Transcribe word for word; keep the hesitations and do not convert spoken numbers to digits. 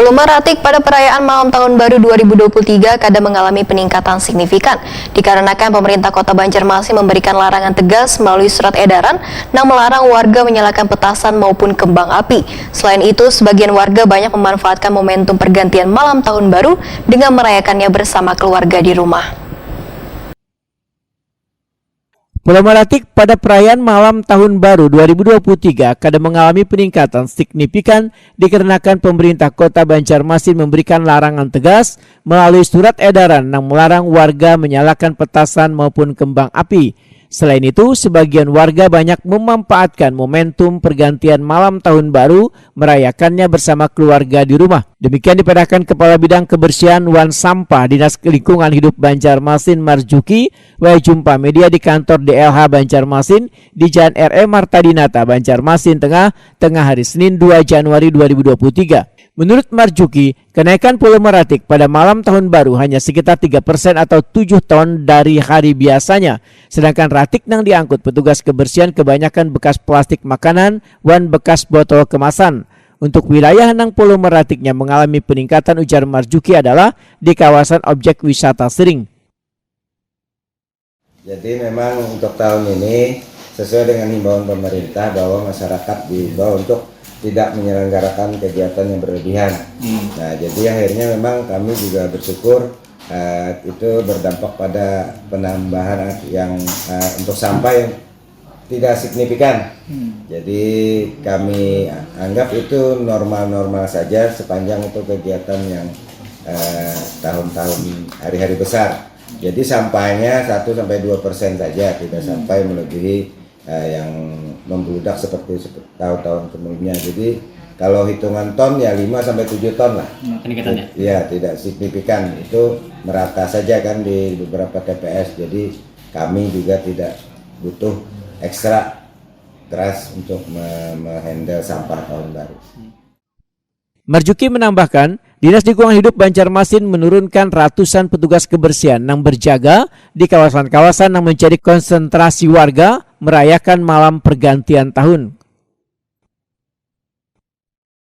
Volume ratik pada perayaan malam tahun baru dua ribu dua puluh tiga kada mengalami peningkatan signifikan dikarenakan pemerintah Kota Banjarmasin memberikan larangan tegas melalui surat edaran yang melarang warga menyalakan petasan maupun kembang api. Selain itu, sebagian warga banyak memanfaatkan momentum pergantian malam tahun baru dengan merayakannya bersama keluarga di rumah. Volume ratik pada perayaan malam tahun baru dua ribu dua puluh tiga kada mengalami peningkatan signifikan dikarenakan pemerintah Kota Banjarmasin memberikan larangan tegas melalui surat edaran yang melarang warga menyalakan petasan maupun kembang api. Selain itu, sebagian warga banyak memanfaatkan momentum pergantian malam tahun baru merayakannya bersama keluarga di rumah. Demikian dipadahkan Kepala Bidang Kebersihan wan Sampah Dinas Lingkungan Hidup Banjarmasin Marjuki, wayah jumpa media di kantor D L H Banjarmasin di Jalan R E Marta Dinata, Banjarmasin Tengah, tengah hari Senin dua Januari dua ribu dua puluh tiga. Menurut Marjuki, kenaikan volume ratik pada malam tahun baru hanya sekitar tiga persen atau tujuh ton dari hari biasanya. Sedangkan ratik yang diangkut petugas kebersihan kebanyakan bekas plastik makanan wan bekas botol kemasan. Untuk wilayah nang volume ratiknya mengalami peningkatan, ujar Marjuki, adalah di kawasan objek wisata Sering. Jadi memang untuk tahun ini, sesuai dengan himbauan pemerintah bahwa masyarakat diimbau untuk tidak menyelenggarakan kegiatan yang berlebihan. Hmm. Nah, jadi akhirnya memang kami juga bersyukur, eh, itu berdampak pada penambahan yang, eh, untuk sampah yang tidak signifikan. Hmm. Jadi kami anggap itu normal-normal saja sepanjang itu kegiatan yang, eh, tahun-tahun hari-hari besar. Jadi sampahnya satu sampai dua persen saja, tidak hmm sampai melebihi, eh, yang membludak seperti, seperti tahun-tahun sebelumnya. Jadi kalau hitungan ton ya lima sampai tujuh ton lah. Hmm, peningkatannya. Ya, tidak signifikan. Itu merata saja kan di beberapa T P S. Jadi kami juga tidak butuh ekstra keras untuk me- menghandle sampah tahun baru. Marjuki menambahkan, Dinas Lingkungan Hidup Banjarmasin menurunkan ratusan petugas kebersihan yang berjaga di kawasan-kawasan yang menjadi konsentrasi warga merayakan malam pergantian tahun.